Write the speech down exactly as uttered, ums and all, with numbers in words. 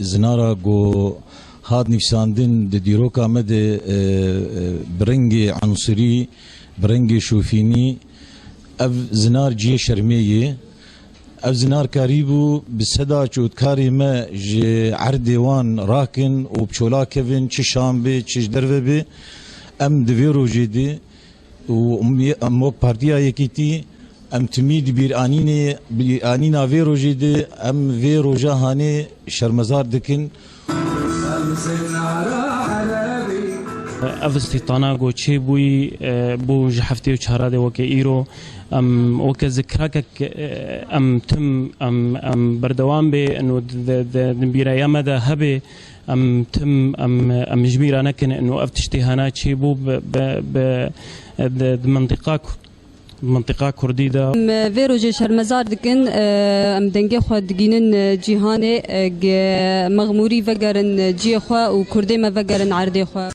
zinara ku hat nivîsandin di dîroka me de, e, e, bi rengê unsirî, bi rengê şofînî, ev zinar cihê şermê ye. Ev zinar karîbû bi seda çotkarê me ji erdê wan rakin û bi çola kevin, çi şam bê, çi ji derve bê. Em di vê rojê de û em, em wek Partiya Yekîtî, em timî di bîranînê, bîranîna vê rojê de, em vê roja hanê şermezar dikin. Ev îstîtana ku çêbûyî, e, bû ji heftê û çara de weke îro. Em weke zikrakek, e, em tim, em, em berdewam bê, ino di, di, di, di bîreya me de hebe, em tim, em, em ji bîra nekin, ino ev tiştê hena çêbû bi, bi, bi, di, di mintiqa ku-, mintiqa Kurdî de. Em vê rojê şermezar dikin, e, em dengê xwe digînin, e, cîhanê, e, ge-, mexmûrî vegerin, e, ciyê xwe û Kurdê me vegerin erdê xwe.